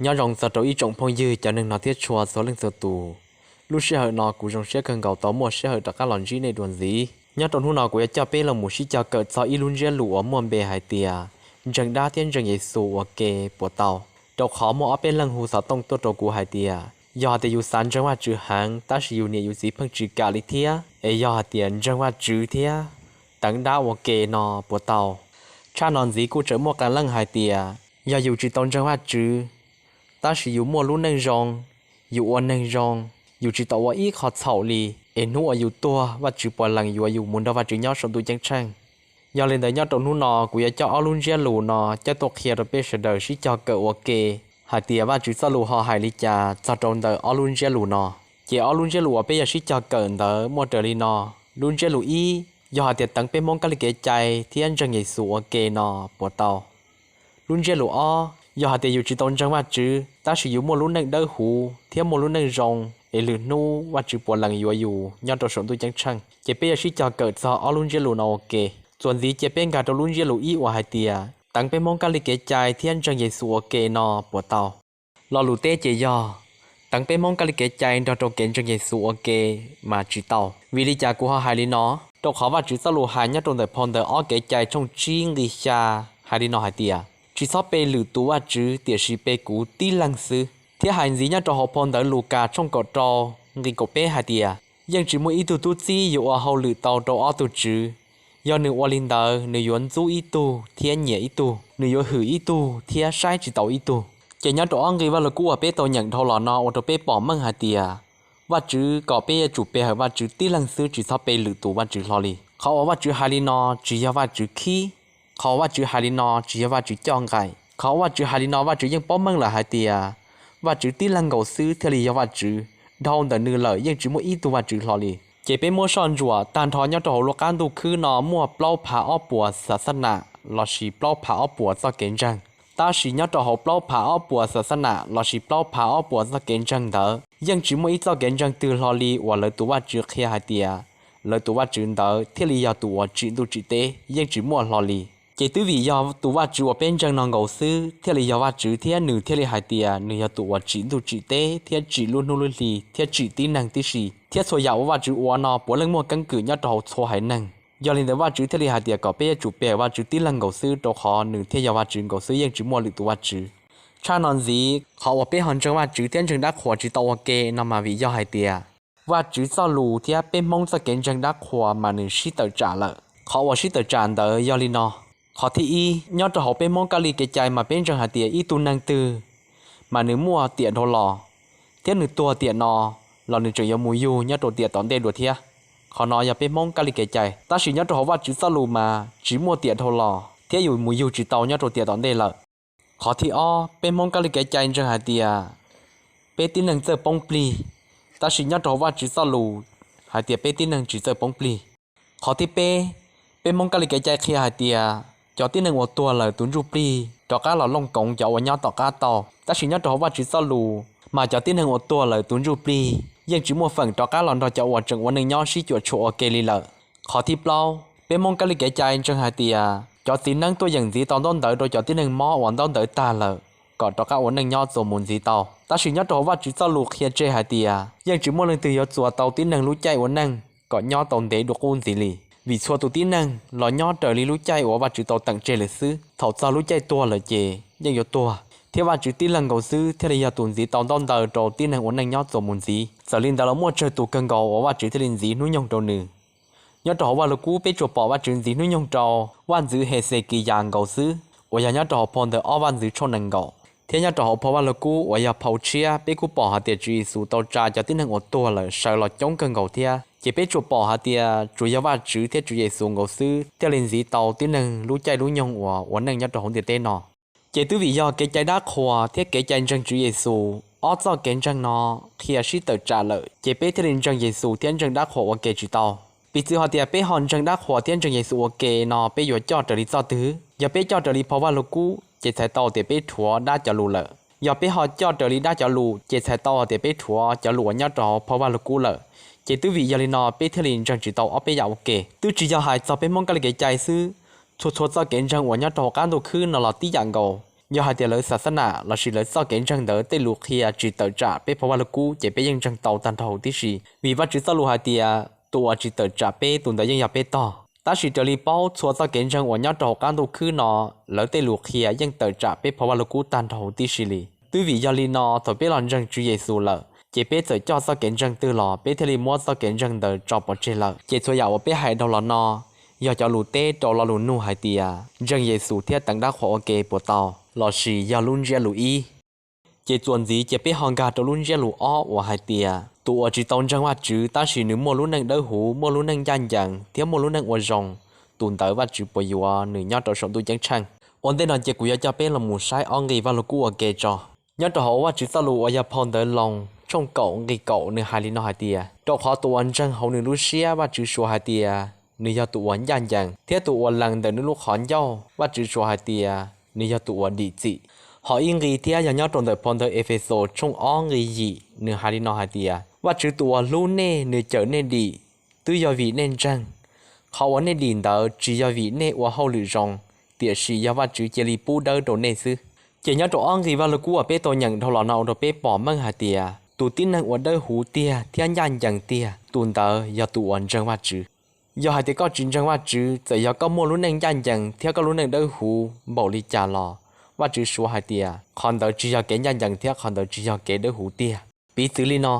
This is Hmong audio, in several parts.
Nyob zoo txog rau ib tsoom phooj ywg cov neeg no thiab txhua txhua leej txhua tus. Lub sij hawm no kuv zoo siab kawg nkaus tau muaj sij hawm rov qab los ntsib nej dua ntxiv. Nyob rau hnub no kuv yuav coj peb los mus sib cog kawm txog ib lub ntsiab lus uas muaj npe hais tias ntseeg dab thiab ntseeg Yexus ua ke puas tau. Rau qhov muaj ob peb leeg hu xov tooj tuaj rau kuv hais tias yog hais tias yus xav ntseeg Vajtswv heev tab sis yus niam yus txiv pheej tsis kam li thiab, es yog hais tias ntseeg Vajtswv thiab teev dab ua ke no puas tau. Tshaj no ntxiv kuj tseem muaj qee leej hais tias yog yus tsis tau ntseeg Vajtswv, tab sis yus muaj lub neej zoo, yus ua neeg zoo, yus tsis tau ua ib qho txhaum li, es hnub uas yus tuag Vajtswv puas lees yuav yus mus nrog Vajtswv nyob saum ntuj ceeb tsheej. Yog li ntawd nyob rau hnub no kuv yuav coj ob lub ntsiab lus no coj tuaj qhia rau peb sawv daws sib cog kawm ua ke hais tias Vajtswv txoj lus ho hais li cas txog rau ntawm ob lub ntsiab lus no. Ces ob lub ntsiab lus uas peb yuav sib cog kawm ntawd muaj raws li no. Lub ntsiab lus ib, yog hais tias teev peb Hmoob kab li kev cai thiab ntseeg Yexus ua ke no puas tau? Lub ntsiab lus ob, yog hais tias yus tsis tau ntseeg Vajtswv tab sis yus muaj lub neej dawb huv thiab muaj lub neej zoo, es lwm hnub Vajtswv puas lees yuav yus nyob rau saum ntuj ceeb tsheej? Ces peb yuav sib cog kawm txog ob lub ntsiab lus no ua ke. Txuas ntxiv cia peb nkag rau lub ntsiab lus ib uas hais tias teev peb Hmoob kab li kev cai thiab ntseeg Yexus ua ke no puas tau? Lo lus teb ces yog teev peb Hmoob kab li kev cai nrog rau kev ntseeg Yexus ua ke mas tsis tau. Vim li cas kuv ho hais li no? Rau qhov Vajtswv txoj lus hais nyob rau ntawm phau ntawv Ob Kev Cai tshooj tsib nqi xya hais li no hais tias tsis txhob pe lwm tus vajtswv tiam sis pe kuv tib leeg xwb. Thiab hais ntxiv nyob rau hauv phau ntawv Lukas tshooj kaum rau nqi kaum peb hais tias yeej tsis muaj ib tug tub txib yuav ua hauj lwm tau rau ob tug tswv. Yog nws ua li ntawd nws yuav ntxub ib tug thiab nyiam ib tug, nws yuav hwm ib tug thiab saib tsis taus ib tug. Ces nyob rau ob nqi Vajluskub uas peb tau nyeem dhau los no ua rau peb pom meej hais tias Vajtswv kom peb yuav tsum pe hawm Vajtswv tib leeg xwb tsis txhob pe lwm tus vajtswv hlo li. Qhov uas Vajtswv hais li no tsis yog Vajtswv khib. Qhov uas Vajtswv hais li no tsis yog Vajtswv coj nqaim. Qhov uas Vajtswv hais li no Vajtswv yeej paub meej lawm hais tias Vajtswv tib leeg nkaus xwb thiaj li yog Vajtswv, dhau ntawm nws lawm yeej tsis muaj ib tug vajtswv hlo li. Ces peb muab soj ntsuam tag nrho nyob rau hauv lub qab ntuj khwb no muaj plaub phav ob puas xas xab nam lossis plaub phav ob puas txoj kev ntseeg. Tab sis nyob rau hauv plaub phav ob puas xas xab nam lossis plaub phav ob puas txoj kev ntseeg ntawd yeej tsis muaj ib txoj kev ntseeg twg hlo li uas lawv tus vajtswv qhia hais tias lawv tus vajtswv ntawd thiaj li yog tus uas tsim ntuj tsim teb, yeej tsis muaj hlo li. Ces twb vim yog tus vajtswv uas peb ntseeg no nkaus xwb thiaj li yog Vajtswv thiab nws thiaj li hais tias nws yog tus uas tsim ntuj tsim teb thiab tsim lub hnub lub hli thiab tsim tib neeg tib si, thiab txhua yam uas Vajtswv ua no puav leej muaj keeb kwm nyob rau hauv txhua haiv neeg. Yog li ntawd Vajtswv thiaj li hais tias kom peb yuav tsum pe hawm Vajtswv tib leeg nkaus xwb rau qhov nws thiaj yog Vajtswv nkaus xwb yeej tsis muaj lwm tus vajtswv. Tshaj no ntxiv qhov uas peb ho ntseeg Vajtswv thiab ntseeg dab qhuas tsis tau ua ke no mas vim yog hais tias Vajtswv txoj lus thiab peb Hmoob txoj kev ntseeg dab qhuas mas nws sib tawm tsam lawm. Qhov uas sib tawm tsam ntawd yog li no. Qhov thib ib, nyob rau hauv peb Hmoob kab li kev cai mas peb ntseeg hais tias ib tug neeg twg mas nws muaj tiam dhau los thiab nws tuag tiam no los nws tseem yuav mus yug nyob rau tiam tom ntej dua thiab. Qhov no yog peb Hmoob kab li kev cai. Tab sis nyob rau hauv Vajtswv txoj lus mas tsis muaj tiam dhau los thiab yus mus yug tsis tau nyob rau tiam tom ntej lawm. Qhov thib ob, peb Hmoob kab li kev cai ntseeg hais tias peb tib neeg txawj poob plig, tab sis nyob rau hauv Vajtswv txoj lus hais tias peb tib neeg tsis txawj poob plig. Qhov thib peb, peb Hmoob kab li kev cai qhia hais tias cov tib neeg uas tuag lawm tus ntsuj plig rov qab los looj koov cov uas nyob tom qab tau, tab sis nyob rau hauv Vajtswv txoj lus mas cov tib neeg uas tuag lawm tus ntsuj plig yeej tsis muaj feem rov qab los nrog cov uas tseem ua neej nyob sib cuam tshuam ua ke li lawm. Qhov thib plaub, peb Hmoob kab li kev cai ntseeg hais tias cov txiv neeb tuaj yeem ntxiv tau ntaub ntawv rau cov tib neeg mob uas ntaub ntawv tag lawm kom rov qab ua neej nyob txuas mus ntxiv tau, tab sis nyob rau hauv Vajtswv txoj lus qhia tseg hais tias yeej tsis muaj leej twg yuav txuas tau tib neeg lub caij ua neej kom nyob tau ntev dua qub ntxiv li. Vim txhua tus tib neeg los nyob raws li lub caij uas Vajtswv tau teem tseg lawm xwb, thaum txog lub caij tuag lawm ces yeej yuav tuag, thiab Vajtswv tib leeg nkaus xwb thiaj li yog tus ntxiv tau ntaub ntawv rau tib neeg ua neej nyob txuas mus ntxiv. Txawm li ntawd los muaj tsawg tus kawg nkaus uas Vajtswv thiaj li ntxiv hnub nyoog rau nws. Nyob rau hauv Vajluskub peb tsuas pom Vajtswv ntxiv hnub nyoog rau Vaj ntxwv Hexekiyas nkaus xwb, uas yog nyob rau hauv phau ntawv Ob Vaj ntxwv tshooj nees nkaum, thiab nyob rau hauv phau Vajluskub uas yog phau tshiab peb kuj pom hais tias Tswv Yexus tau tsa cov tib neeg uas tuag lawm sawv los coob kawg nkaus thiab. Ces peb tsuas pom hais tias tsuas yog Vajtswv thiab Tswv Yexus nkaus xwb thiaj li ntxiv tau tib neeg lub caij lub nyoog uas ua neej nyob rau hauv ntiaj teb no. Ces twb vim yog kev cai dab qhuas thiab kev cai ntseeg Tswv Yexus ob txoj kev ntseeg no qhia sib tawm tsam lawm, ces peb thiaj li ntseeg Yexus thiab ntseeg dab qhuas ua ke tsis tau. Piv txwv hais tias peb ho ntseeg dab qhuas thiab ntseeg Yexus ua ke no peb yuav coj raws li txoj twg? Yog peb coj raws li phau Vajluskub ces txhais tau tias peb rhuav dab cov lus lawm. Yog peb ho coj raws li dab cov lus ces txhais tau tias peb rhuav cov lus uas nyob rau hauv phau Vajluskub lawm. Ces twb vim yog li no peb thiaj li ntseeg tsis tau ob peb yam ua ke. Twb tsis yog hais txog peb Hmoob kab li kev cai xwb, txhua txhua txoj kev ntseeg uas nyob rau hauv qab ntuj khwb no los tib yam nkaus. Yog hais tias lawv xas xab nam lossis lawv txoj kev ntseeg ntawd tej lus qhia tsis tawm tsam peb phau Vaj Lug Kub ces peb yeej ntseeg tau tag nrho huv tib si, vim Vaj Tswv txoj lus hais tias tus uas tsis tawm tsam peb tus ntawd yeej yog peb tog. Tab sis raws li paub txhua txoj kev ntseeg uas nyob rau hauv qab ntuj khwb no, lawv tej lus qhia yeej tawm tsam peb phau Vaj Lug Kub tag nrho huv tib si li. Twb vim yog li no thaum peb los ntseeg Tswv Yexus lawm, ces peb txawm coj txoj kev ntseeg twg los peb thiaj li muab txoj kev ntseeg ntawd tso pov tseg lawm. Ces txhua yam uas peb hais dhau los no yog cov lus teb rau lo lus nug hais tias ntseeg Yexus thiab teev dab qhuas ua ke puas tau, lossis yog lub ntsiab lus ib. Ces txuas ntxiv cia peb ho nkag rau lub ntsiab lus ob uas hais tias tus uas tsis tau ntseeg Vaj Tswv tab sis nws muaj lub neej dawb huv, muaj lub neej ncaj ncees thiab muaj lub neej ua zoo, tus ntawd Vaj Tswv puas yuav nws nyob rau saum ntuj ceeb tsheej. Ua ntej no cia kuv yuav coj peb los mus saib ob nqi Vaj Lug Kub ua ke tso. Nyob rau hauv Vaj Tswv txoj lus uas yog phau ntawv Loos tshooj kaum nqi kaum nws hais li no hais tias rau qhov tus uas ntseeg hauv nws lub siab Vaj Tswv suav hais tias nws yog tus uas ncaj ncees, thiab tus uas lees ntawm nws lub qhov ncauj Vaj Tswv suav hais tias nws yog tus uas dim txim. Ho ib nqi thiab yog nyob rau ntawm phau ntawv Efexus tshooj ob nqi yim nws hais li no hais tias Vaj Tswv tus uas hlub nej nws cawm nej dim twb yog vim nej ntseeg. Qhov uas nej dim ntawd tsis yog vim nej ua hauj lwm zoo, tiam sis yog Vaj Tswv cia li pub dawb rau nej xwb. Ces nyob rau ob nqi Vaj Lug Kub uas peb tau nyeem dhau los no ua rau peb pom meej hais tias tus tib neeg uas dawb huv tiag thiab ncaj ncees tiag tus ntawd yog tus uas ntseeg Vaj Tswv. Yog hais tias koj tsis ntseeg Vaj Tswv, txawm yog koj muaj lub neej ncaj ncees thiab koj lub neej dawb huv npaum li cas los Vaj Tswv suav hais tias qhov ntawd tsis yog kev ncaj ncees thiab qhov ntawd tsis yog kev dawb huv tiag. Piv txwv li no,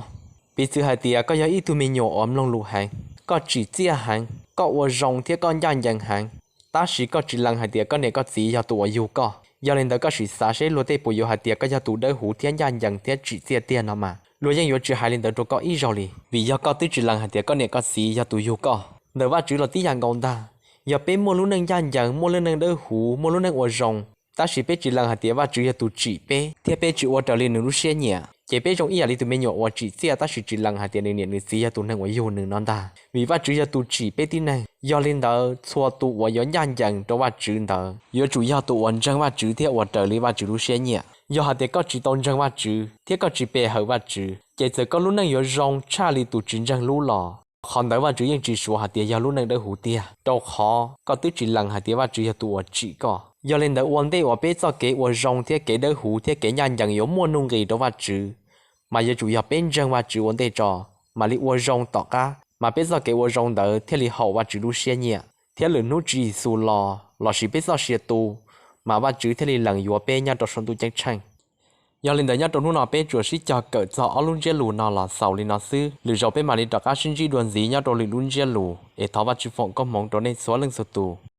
piv txwv hais tias koj yog ib tug me nyuam uas mloog lus heev, koj tsim txiaj heev, koj ua zoo thiab koj ncaj ncees heev, tab sis koj tsis lees hais tias koj niam koj txiv yog tus uas yug koj. Yog li ntawd koj sim xav seb luag tej puas yuav hais tias koj yog tus dawb huv thiab ncaj ncees thiab tsim txiaj tiag no mas? Luag yeej yuav tsis hais li ntawd rau koj ib zaug li, vim yog koj twb tsis lees hais tias koj niam koj txiv yog tus yug koj. Ntawm Vaj Tswv los tib yam nkaus ntag. Yog peb muaj lub neej ncaj ncees, muaj lub neej dawb huv, muaj lub neej ua zoo, tab sis peb tsis lees hais tias Vaj Tswv yog tus tsim peb thiab peb tsis ua raws li nws lub siab nyiam, ces peb zoo ib yam li tus me nyuam uas tsim txiaj tab sis tsis lees hais tias nws niam nws txiv yog tus neeg uas yug nws no ntag. Vim Vaj Tswv yog tus tsim peb tib neeg, yog li ntawd txhua tus uas yuav ncaj ncees rau Vaj Tswv ntawd yuav tsum yog tus uas ntseeg Vaj Tswv thiab ua raws li Vaj Tswv lub siab nyiam. Yog hais tias koj tsis tau ntseeg Vaj Tswv thiab koj tsis pe hawm Vaj Tswv, ces txawm koj lub neej yuav zoo tshaj li tus tsis ntseeg lub los qhov ntawd Vaj Tswv yeej tsis suav hais tias yog lub neej dawb huv tiag, rau qhov koj twb tsis lees hais tias Vaj Tswv yog tus uas tsim koj. Yog li ntawd ua ntej uas peb txoj kev ua zoo thiab kev dawb huv thiab kev ncaj ncees yuav muaj nuj nqis rau Vaj Tswv, mas yuav tsum yog peb ntseeg Vaj Tswv ua ntej tso, mam li ua zoo tom qab, mas peb txoj kev ua zoo ntawd thiaj li haum Vaj Tswv lub siab nyiam, thiab lwm hnub Tswv Yexus los lossis peb txoj sia tu, mas Vaj Tswv thiaj li lees yuav peb nyob rau saum ntuj ceeb tsheej. Yog li ntawd nyob rau hnub no peb tsuas sib cog kawm txog ob lub ntsiab lus no los xaus li no xwb, lwm zaus peb mam li rov qab sib ntsib dua ntxiv nyob rau lwm lub ntsiab lus, es thov Vaj Tswv foom koob hmoov rau nej txhua leej txhua tus.